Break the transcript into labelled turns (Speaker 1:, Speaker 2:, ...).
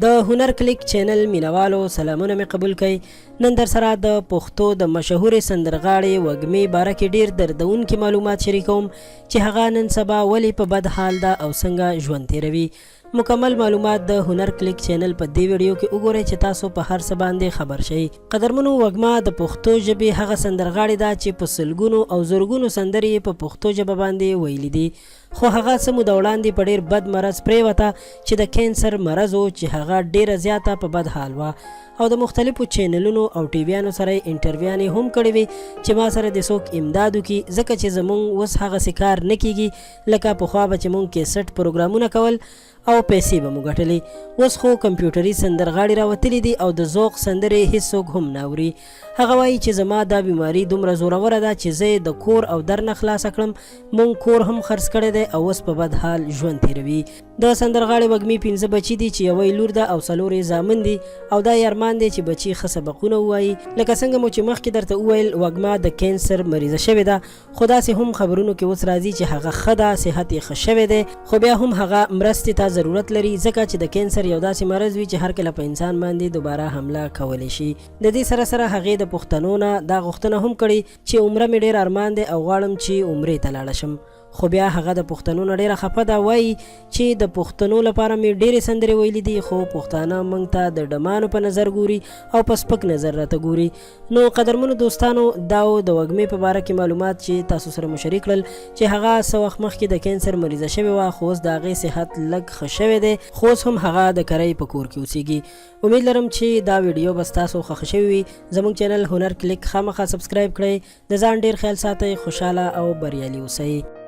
Speaker 1: د هنر کلیک چینل مینوالو سلامونه مې قبول کړئ. نن در سره د پښتو د مشهورې سندرغاړې وږمې باره کې ډیر دردونکي معلومات شریکوم چې هغه نن سبا ولې په بد حال ده او څنګه ژوند تیروي. مکمل معلومات د هنر کلیک چینل په دې ویډیو کې وګورئ چې تاسو په هر څه باندې خبر شئ. قدرمنو وږمه د پښتو ژبې هغه سندرغاړې ده چې په سلګونو او زرګونو سندرې یې په پښتو ژبه باندې ویلي دي. خو هغه څه موده وړاندې په ډېر بد مرض پرېوته چې د کېنسر مرض و چې هغه ډېره زیاته په بد حال وه او د مختلفو چینلونو او ټیویانو سره یې انټرویانې هم کړې وې چې ما سره دې څوک امداد وکړي ځکه چې زمونږ اوس هغسې کار نه کېږي لکه پخوا به چې مونږ کېسټ پروګرامونه کول او پیسې به مو ګټلې. اوس خو کمپیوټري سندرغاړي راوتلي دي او د ذوق سندرې هیڅوک هم نه اوري. هغه وايي چې زما دا بیماري دومره زوروره ده چې زه یې د کور او در نه خلاصه کړم، موږ کور هم خرڅ کړی دی او اوس په بد حال ژوند تېروي. د سندرغاړې وږمې پنځه بچي دي چې یوه یې لور ده او څلور یې زامن دي او دا یې ارمان دی چې بچي ښه سبقونه ووايي. لکه څنګه مو چې مخکې درته وویل وږمه د کینسر مریضه شوې ده خو داسې هم خبرونو کې اوس راځي چې هغه ښه ده، صحت یې ښه شوی دی، خو بیا هم هغه مرستې ته ضرورت لري، ځکه چې د کینسر یو داسې مرض وي چې هر کله په انسان باندې دوباره حمله کولی شي. د دې سره سره هغې د پښتنو نه دا غوښتنه هم کړې چې عمره مې ډېر ارمان دی او غواړم چې عمرې ته لاړه شم. خو بیا هغه د پښتنو نه ډېره خفه ده، وايي چې د پښتنو لپاره مې ډېرې سندرې ویلي دي، خو پښتانه موږ ته د ډمانو په نظر ګوري او په سپک نظر راته ګوري. نو قدرمنو دوستانو دا و د وږمې په باره کې معلومات چې تاسو سره مو شریک کړل چې هغه څه وخت مخکې د کینسر مریضه شوې وه خو اوس د هغې صحت لږ ښه شوی دی خو اوس هم هغه د کرۍ په کور کې اوسیږي. امید لرم چې دا ویډیو به ستاسو خوښه شوې وي. زموږ چینل هنر کلیک خامخا سبسکرایب کړئ. د ځان ډیر خیال ساتئ. خوشحاله او بریالي اوسئ.